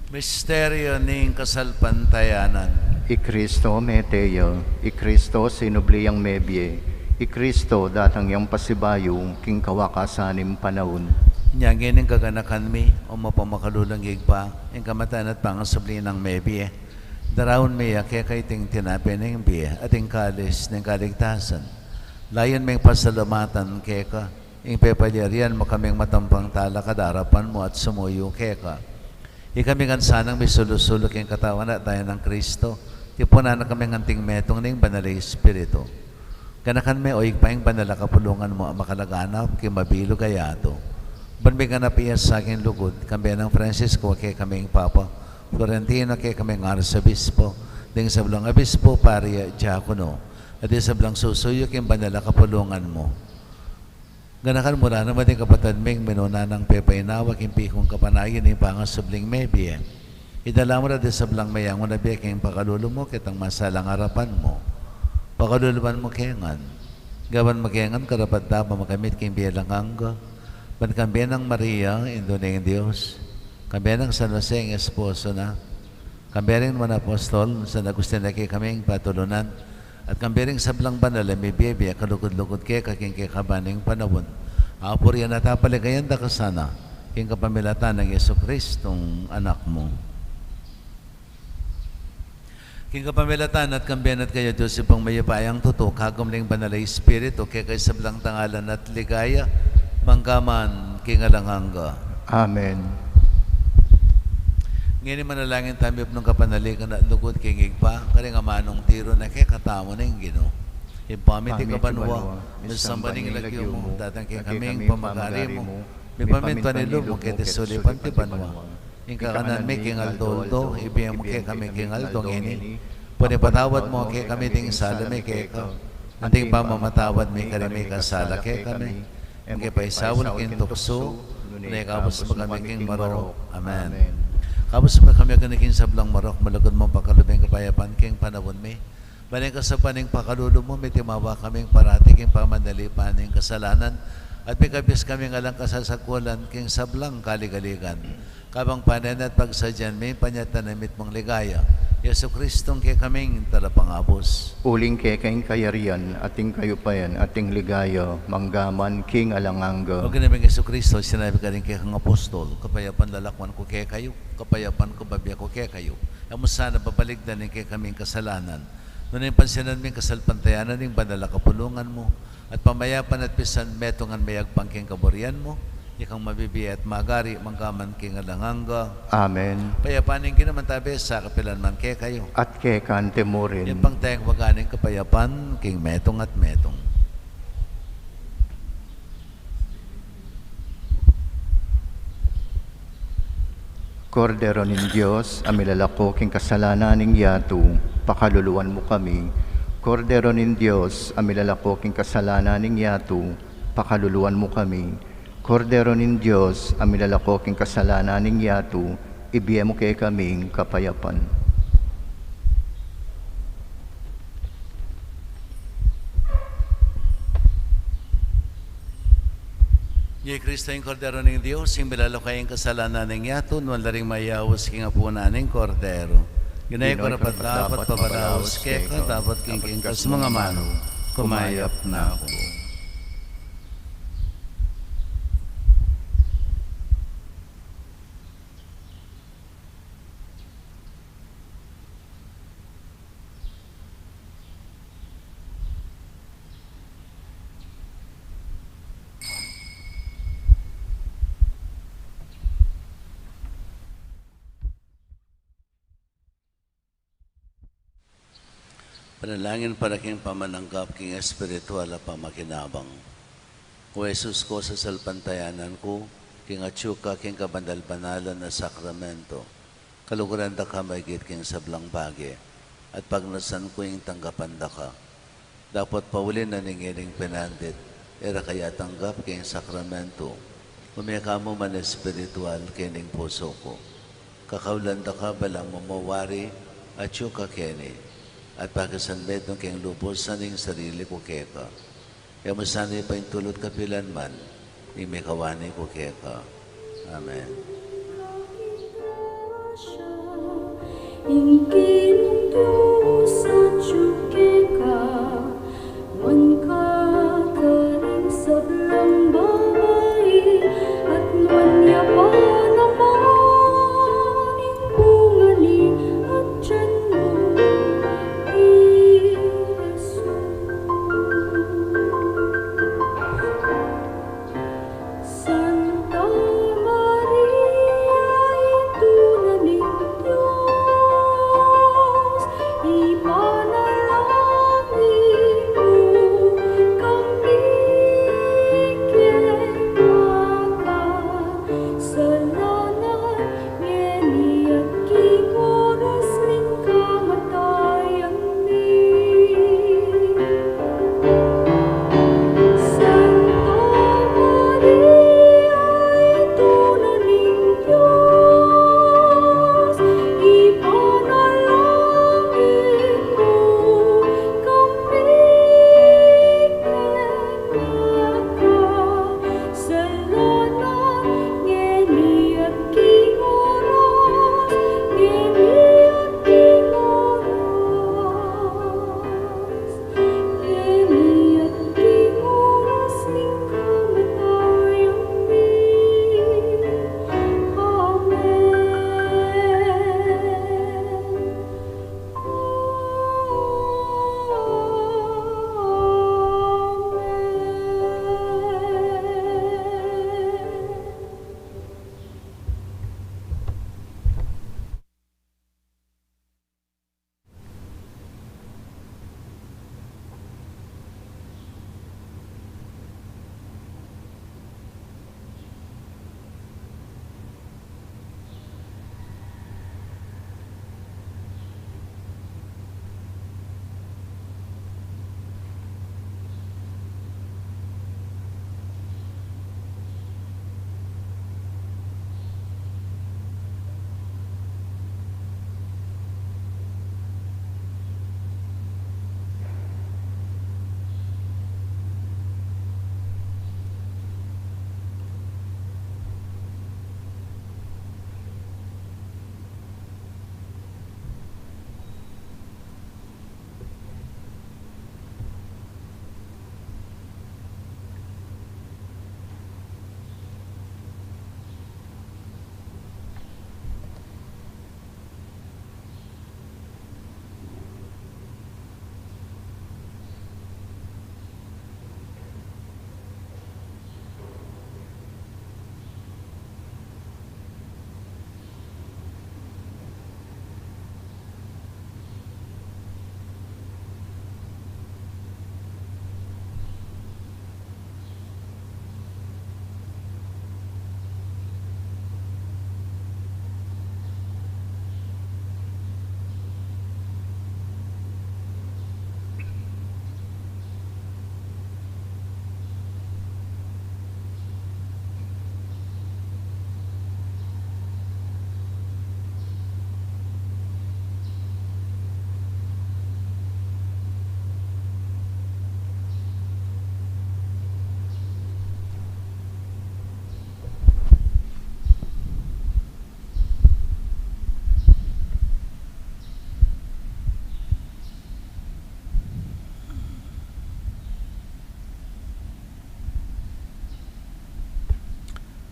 Misteryo ning kasalpantayanan. I Kristo mete ya, i Kristo sinubli yang mebie, i Kristo datang yang pasibayu king kawakasan ning panaun. Inya ngeni ing kaganakan mi, o mapamakalulung Ibpa, ing kamatayan at pangasubli nang mebie, daraun mi ya keka iting tinape ning bie at ing kalis ning kaligtasan. Layun ming pasalamatan keka ing pepalyarian mu kaming matampang talakad king arapan mu at sumuyu keka. Ikami ngan sanang misulu-sulu king katawan at daya nang Kristo, tipunan na kaming anting metung ning Banal a Espiritu. Ganakan me, o Ibpa, ing banal a kapulungan mu a makalaganap king mabilug a yatu. Ban miganap ya sa king lugud, kambe nang Francisco a kekaming Papa, Florentino a kekaming Arsobispo, ding sablang obispo, pari at diakono, at ding sablang susuyu king banal a kapulungan mu. Ganakan mu la naman ding kapatad ming minuna nang pepainawa king pikung kapanayan ning pangasubling mebie. Idala mu la ding sablang meyangu na bie king pakalulu mu ketang masalang arapan mu. Pakaluluan mu ke ngan. Gawan mu ke ngan karapat-dapat makamit king bie alang angga. Ban kambe nang Maria, Indu ning Dios, kambe nang San Jose, ing esposo na, kambe ring apostol, San Agustin a kekaming patulunan, at kambe ring sablang banal a mibie-bie a kalugud-lugud keka king kekaban ning panaun, apurian at apaligayan da ka sana, king kapamilatan nang Jesucristong Anak mu. King kapamilatan na at kambe na at kaya, Dios Ibpang mayupayang tutu, kagum ning Banal a Espiritu, keka ing sablang dangalan at ligaya, mangga man king alang angga. Amen. Ngeni manalangin tamu king kapanaligan at lugud king Ibpa, karing amanung tiru na kekatamu ning Ginu. Ibpa mi, atiu ka banua, misamban ya ing lagyu mu, datang kekami ing pamagari mu, mipamintuan ing lub mu keti sulip anti banua. Ing kakanan mi king aldo-aldo ibie mu kekami king aldo ngeni. Pepatawad mu kekami ding sala mi keka, anti ing pamamatawad mi karing mikasala kekami. E mu ke paisaul king tuksu, nune ikabus mu kami king marok. Amen. Ikabus mu kami king sablang marok, malugud mung pakalub ing kapayapan king panaun mi. Ban ing kasaupan ning pakalulu mu, mitimawa kaming parati king pamanalipan ning kasalanan, at mikabus kaming alang kasasakulan king sablang kaligaligan. Kabang panenayan at pagsadyan mi ing panyatang na mitmung ligaya, Jesucristong kekaming Talapangabus. Uling keka ing kayarian, at ing kayupayan, at ing ligaya, mangga man king alang angga. O Ginu ming Jesucristo, sinabi mu karing kekang apostol, kapayapan lalakwan ku kekayu, kapayapan ku babie ku kekayu. E mu sana babalikdan ing kekaming kasalanan, nune pansinan mi ing kasalpantayanan ning banal a kapulungan mu, at pamayapan at pisan metungan me agpang king kaburian mu, ikang mabibie at magari mangga man king alang angga. Amen. Ing kapayapan ning Ginu mantabi sa kapilan man kekayu. At keka mu rin. Ipangtayang waga ning kapayapan king metung at metung. Kordero ning Dios, a milalako king kasalanan ning yatu, pakaluluan mu kami. Kordero ning Dios, a milalako king kasalanan ning yatu, pakaluluan mu kami. Kordero ning Dios, a milalako king kasalanan ning yatu, ibie mu kekaming kapayapan. Ini i Kristo, ing Kordero ning Dios, ing milalako king kasalanan ning yatu. Nuan la ring mayaus king apunan ning Kordero. Ginu, e ku karapat-dapat pabalaus keka, dapot king kingkas mung amanu, kumayap na ku. Panalangin para king pamananggap king espiritual a pamakinabang. O Jesus ku, sasalpantayanan ku king atyu ka king kabanal-banalan a sakramento, kaluguran da ka maigit king sablang bage, at pagnasan ku ing tanggapan da ka. Dapot pauli na ning iling pinandit, E ra ka ya tanggap king sakramento, ume ka mu man espiritual kening pusu ku. Kakaulan da ka balang mamawari atyu ka keni, at pakisanmetung keng lubus ing sarili ku keka. E mu sana ipaintulut kapilan man ing mikawani ku keka. Amen. Ing Ginung Dios atyu keka, nuan ka karing sablang babai, at nuan ya pa naman ing bunga ning atian mu, i Jesus. Santa Maria, Indu na ning Dios, ipanalangin mu kami kekang makasalanan, ngeni at king oras ning kamatayan mi. Santa Maria, Indu na ning Dios, ipanalangin mu kami kekang makasalanan, ngeni at king oras, ngeni at king oras, ngeni at king oras ning kamatayan mi. Amen.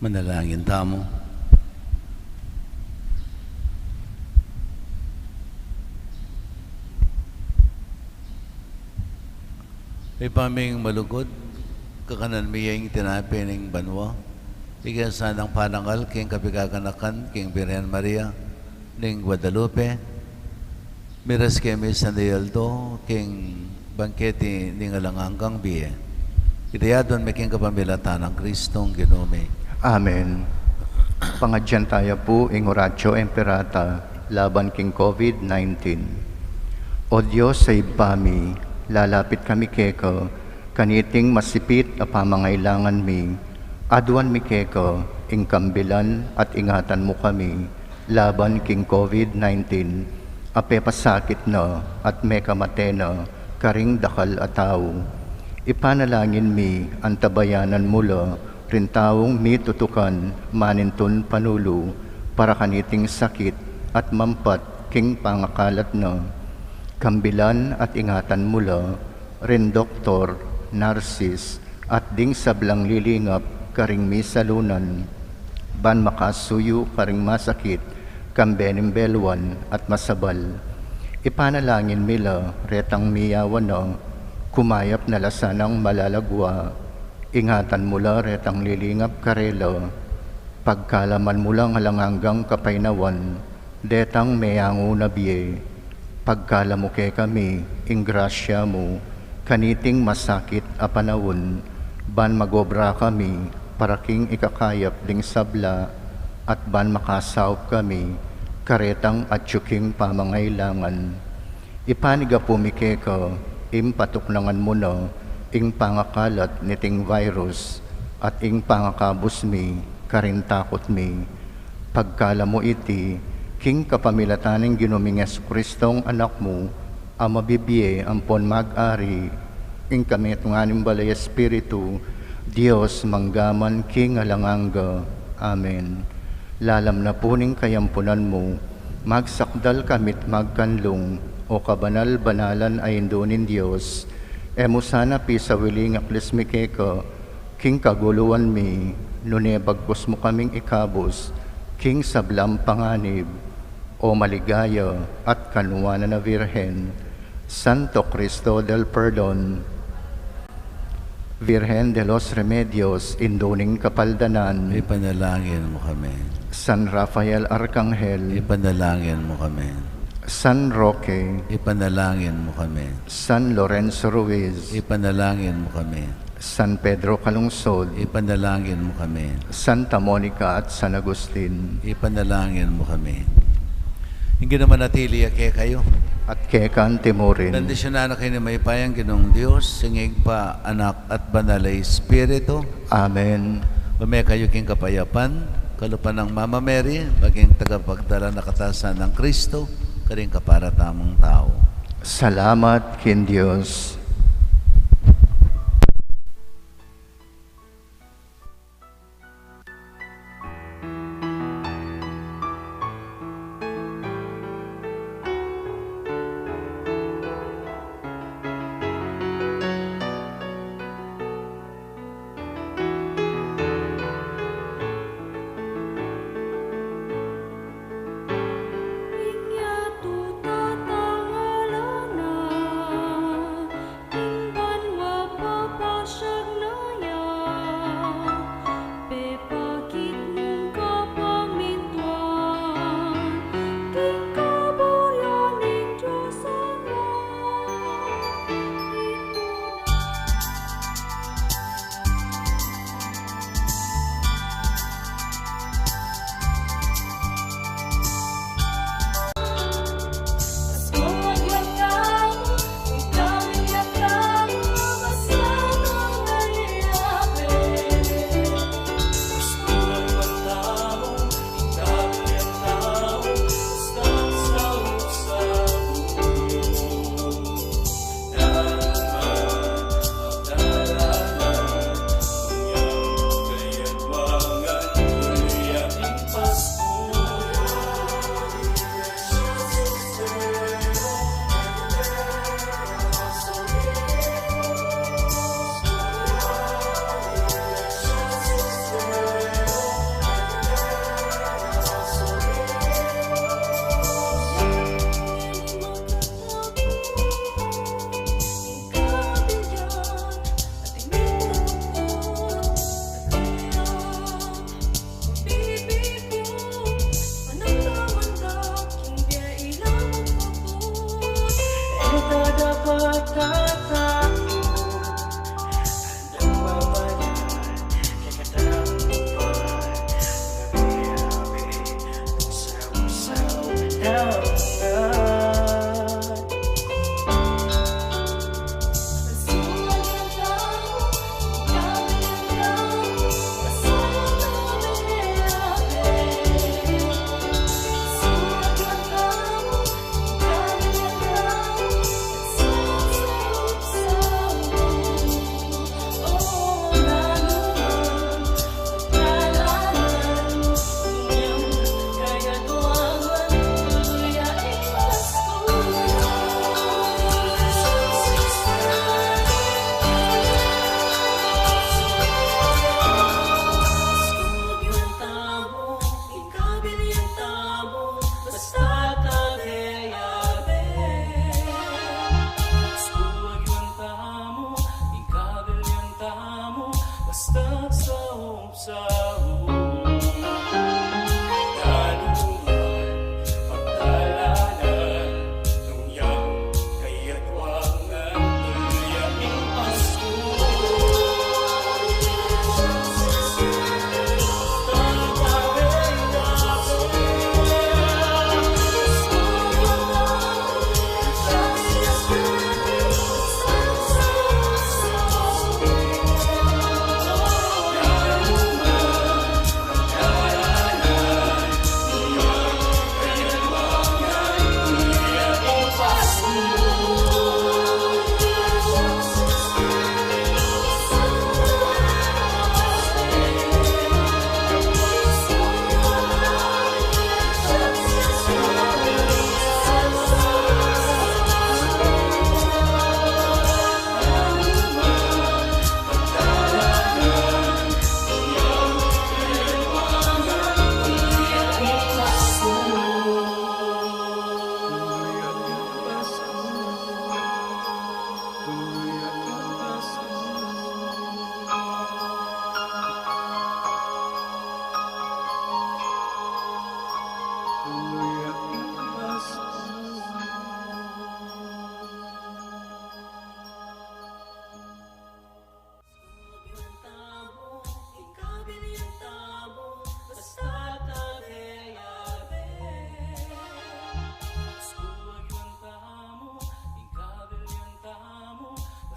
Manalangin tamu. Ibpa ming malugud, kakanan mi ing tinape ning banua, ika sanang parangal king kapigaganakan king Birhen Maria ning Guadalupe, miras kami santo aldo king bangkete ning alang anggang bie. Iti adwan mi king kapamilatan nang Kristong Ginu mi. Amen. Pangadyan taya pu ing Oratio Imperata laban king COVID nineteen. O Dios a Ibpa mi, lalapit kami keka, Kaniting masipit a pamangailangan mi, aduan mi keka ing kambilan at ingatan mu kami laban king COVID nineteen a pepasakit na at mekamate na karing dakal a tau. Ipanalangin mi antabayanan mu la ring taung mitutukan manintun panulu para kaniting sakit at mampat king pangakalat na. Kambilan at ingatan mu la ring doktor, narsis, at ding sablang lilingap karing misalunan, ban makasuyu karing masakit, kambe ning beluan at masabal. Ipanalangin mi la retang miyawan na, kumayap na la sanang malalagwa. Ingatan mu la retang lilingap karela. Pagkalaman mu lang alang anggang kapaynawan detang meyangu na bie. Pagkalamu kekami ing grasya mu kaniting masakit a panaun, ban magobra kami para king ikakayap ding sabla, at ban makasaup kami karetang atyu king pamangailangan. Ipanigapu mi keka ing patuknangan mu na ing pangakalat niting virus at ing pangakabus mi karing takut mi. Pagkalamu iti king kapamilatan ning Ginu ming Jesucristong Anak mu, a mabibie ampon mag-ari ing kamitungan ning Banal a Espiritu, Dios mangga man king alang angga. Amen. Lalam na pu ning kayampunan mu, magsakdal kami't magkanlung, o kabanal-banalan a Indu ning Dios. E mu sana pisawili ing aklis mi keka king kaguluan mi, nune bagkus mu kaming ikabus king sablang panganib, o maligaya at kanuanan a Virgen. Santo Cristo del Perdon, Virgen de los Remedios, Indu ning Kapaldanan. Ipanalangin mu kami. San Rafael Arkanghel. Ipanalangin mu kami. San Roque. Ipanalangin mu kami. San Lorenzo Ruiz. Ipanalangin mu kami. San Pedro Calungsod. Ipanalangin mu kami. Santa Monica at San Agustin. Ipanalangin mu kami. Ing Ginu manatili ya kekayu. At keka mu rin. Bendisyunan na kayu ning mayupayang Ginung Dios, ing Ibpa, Anak, at Banal a Espiritu. Amen. Ume kayu king kapayapan, kalupa nang Mama Mary, maging tagapagdala na katasan nang Kristo, karing kaparatamung tau. Salamat king Dios.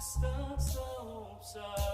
Stop sa upsa